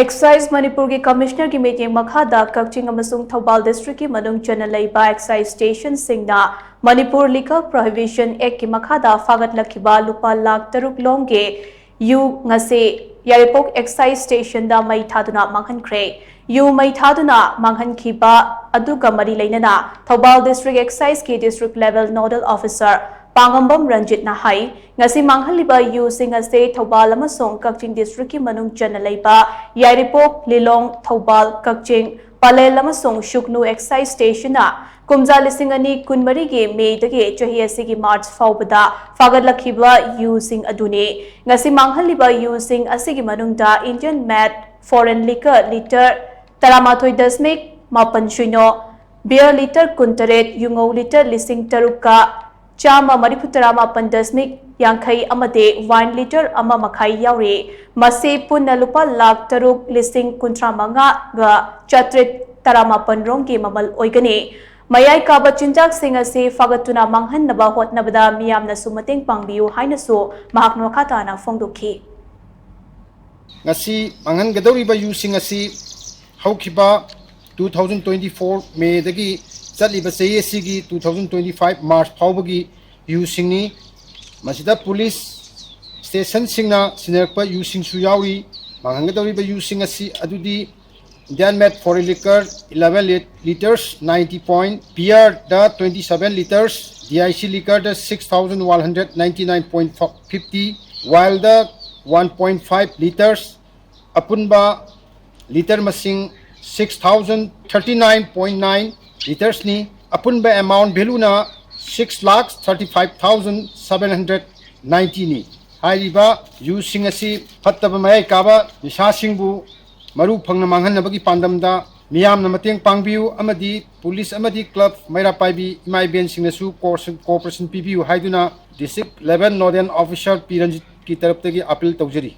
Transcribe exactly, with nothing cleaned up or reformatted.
Exercise ꯃꯅꯤꯄꯨꯔꯒꯤ ꯀꯃꯤꯁꯅꯔꯒꯤ ꯃꯤꯠꯌꯦꯡ ꯃꯈꯥꯗ ꯀꯛꯆꯤꯡ ꯑꯃꯁꯨꯡ ꯊꯧꯕꯥꯜ ꯗꯤꯁꯇ꯭ꯔꯤꯛꯀꯤ ꯃꯅꯨꯡ ꯆꯟꯅ ꯂꯩꯕ ꯑꯦꯛꯁꯥꯏꯖ ꯁ꯭ꯇꯦꯁꯟꯁꯤꯡꯅ ꯃꯅꯤꯄꯨꯔ ꯂꯤꯀꯔ ꯄ꯭ꯔꯣꯍꯤꯕꯤꯁꯟ ꯑꯦꯛꯀꯤ ꯃꯈꯥꯗ ꯐꯥꯒꯠꯂꯛꯈꯤꯕ ꯂꯨꯄꯥ ꯂꯥꯈ ꯇꯔꯨꯛ ꯂꯣꯝꯒꯤ ꯌꯨ ꯉꯁꯤ ꯌꯥꯏꯔꯤꯄꯣꯛ ꯑꯦꯛꯁꯥꯏꯖ ꯁ꯭ꯇꯦꯁꯟꯗ ꯃꯩ ꯊꯥꯗꯨꯅ ꯃꯥꯡꯍꯟꯈ꯭ꯔꯦ꯫ ꯌꯨ ꯃꯩ ꯊꯥꯗꯨꯅ ꯃꯥꯡꯍꯟꯈꯤꯕ ꯑꯗꯨꯒ ꯃꯔꯤ ꯂꯩꯅꯅ ꯊꯧꯕꯥꯜ ꯗꯤꯁꯇ꯭ꯔꯤꯛ ꯑꯦꯛꯁꯥꯏꯖꯀꯤ district level nodal officer Pangambam ꯔꯟꯖꯤꯠꯅ ꯍꯥꯏ, ꯉꯁꯤ ꯃꯥꯡꯍꯜꯂꯤꯕ ꯌꯨꯁꯤꯡ ꯑꯁꯤ ꯊꯧꯕꯥꯜ ꯑꯃꯁꯨꯡ ꯀꯛꯆꯤꯡ ꯗꯤꯁꯇ꯭ꯔꯤꯛꯀꯤ ꯃꯅꯨꯡ ꯆꯟꯅ ꯂꯩꯕ ꯌꯥꯏꯔꯤꯄꯣꯛ, ꯂꯤꯂꯣꯡ, ꯊꯧꯕꯥꯜ, ꯀꯛꯆꯤꯡ, ꯄꯂꯦꯜ ꯑꯃꯁꯨꯡ ꯁꯨꯒꯅꯨ ꯑꯦꯛꯁꯥꯏꯖ ꯁ꯭ꯇꯦꯁꯟꯅ ꯀꯨꯝꯖꯥ ꯂꯤꯁꯤꯡ ꯑꯅꯤ ꯀꯨꯟꯃꯔꯤꯒꯤ ꯃꯦꯗꯒꯤ ꯆꯍꯤ ꯑꯁꯤꯒꯤ ꯃꯥꯔꯆ ꯐꯥꯎꯕꯗ ꯐꯥꯒꯠꯂꯛꯈꯤꯕ ꯌꯨꯁꯤꯡ ꯑꯗꯨꯅꯤ꯫ ꯉꯁꯤ ꯃꯥꯡꯍꯜꯂꯤꯕ ꯌꯨꯁꯤꯡ ꯑꯁꯤꯒꯤ ꯃꯅꯨꯡꯗ Indian made foreign liquor litre ꯇꯔꯥꯃꯥꯊꯣꯏ ꯗꯁꯃꯤꯛ ꯃꯥꯄꯟ ꯁꯤꯅꯣ, beer ꯂꯤꯇꯔ ꯀꯨꯟꯇꯔꯦꯠ, ꯌꯨꯉꯧ ꯂꯤꯇꯔ ꯂꯤꯁꯤꯡ ꯇꯔꯨꯛꯀ ꯆꯥꯝꯃ ꯃꯔꯤꯐꯨ ꯇꯔꯥ ꯃꯥꯄꯟ ꯗꯁꯃꯤꯛ ꯌꯥꯡꯈꯩ ꯑꯃꯗꯤ wine ꯂꯤꯇꯔ ꯑꯃ ꯃꯈꯥꯏ ꯌꯥꯎꯔꯤ꯫ ꯃꯁꯤ ꯄꯨꯟꯅ ꯂꯨꯄꯥ ꯂꯥꯈ ꯇꯔꯨꯛ ꯂꯤꯁꯤꯡ ꯀꯨꯟꯊ꯭ꯔꯥ ꯃꯉꯥꯒ ꯆꯥꯇ꯭ꯔꯦꯠ ꯇꯔꯥꯃꯥꯄꯟ ꯔꯣꯝꯒꯤ ꯃꯃꯜ ꯑꯣꯏꯒꯅꯤ꯫ ꯃꯌꯥꯏ ꯀꯥꯕ ꯆꯤꯟꯖꯥꯛꯁꯤꯡ ꯑꯁꯤ ꯐꯥꯒꯠꯇꯨꯅ ꯃꯥꯡꯍꯟꯅꯕ ꯍꯣꯠꯅꯕꯗ ꯃꯤꯌꯥꯝꯅꯁꯨ ꯃꯇꯦꯡ ꯄꯥꯡꯕꯤꯌꯨ ꯍꯥꯏꯅꯁꯨ ꯃꯍꯥꯛꯅ ꯃꯈꯥ ꯇꯥꯅ ꯐꯣꯡꯗꯣꯛꯈꯤ꯫ ꯉꯁꯤ ꯃꯥꯡꯍꯟꯒꯗꯧꯔꯤꯕ ꯌꯨꯁꯤꯡ ꯑꯁꯤ ꯍꯧꯈꯤꯕ two thousand twenty four ꯃꯦꯗꯒꯤ ꯆꯠꯂꯤꯕ ꯆꯍꯤ ꯑꯁꯤꯒꯤ two thousand twenty five March ꯐꯥꯎꯕꯒꯤ ꯌꯨꯁꯤꯡꯅꯤ꯫ ꯃꯁꯤꯗ ꯄꯨꯂꯤꯁ ꯁ꯭ꯇꯦꯁꯟꯁꯤꯡꯅ ꯁꯤꯟꯅꯔꯛꯄ ꯌꯨꯁꯤꯡꯁꯨ ꯌꯥꯎꯔꯤ꯫ ꯃꯥꯡꯍꯟꯒꯗꯧꯔꯤꯕ ꯌꯨꯁꯤꯡ ꯑꯁꯤ ꯑꯗꯨꯗꯤ Indian made foreign liquor eleven litres ninety point, beer the twenty seven litres, D I C liquor the six thousand one hundred ninety nine point fifty, while the one point five litres ꯑꯄꯨꯟꯕ litre ꯃꯁꯤꯡ six thousand thirty nine point nine ꯂꯤꯇꯔꯁꯅꯤ꯫ ꯑꯄꯨꯟꯕ amount value ꯅ six lakh thirty five thousand seven hundred ninety ꯅꯤ꯫ ꯍꯥꯏꯔꯤꯕ ꯌꯨꯁꯤꯡ ꯑꯁꯤ ꯐꯠꯇꯕ ꯃꯌꯥꯏ ꯀꯥꯕ ꯅꯤꯁꯥꯁꯤꯡꯕꯨ ꯃꯔꯨ ꯐꯪꯅ ꯃꯥꯡꯍꯟꯅꯕꯒꯤ ꯄꯥꯟꯗꯝꯗ ꯃꯤꯌꯥꯝꯅ ꯃꯇꯦꯡ ꯄꯥꯡꯕꯤꯌꯨ ꯑꯃꯗꯤ ꯄꯨꯂꯤꯁ ꯑꯃꯗꯤ ꯀ꯭ꯂꯕ ꯃꯩꯔꯥ ꯄꯥꯏꯕꯤ ꯏꯃꯥ ꯏꯕꯦꯟꯁꯤꯡꯅꯁꯨ cooperation ꯄꯤꯕꯤꯌꯨ ꯍꯥꯏꯗꯨꯅ district level nodal officer P ꯔꯟꯖꯤꯠꯀꯤ ꯇꯔꯞꯇꯒꯤ appeal ꯇꯧꯖꯔꯤ꯫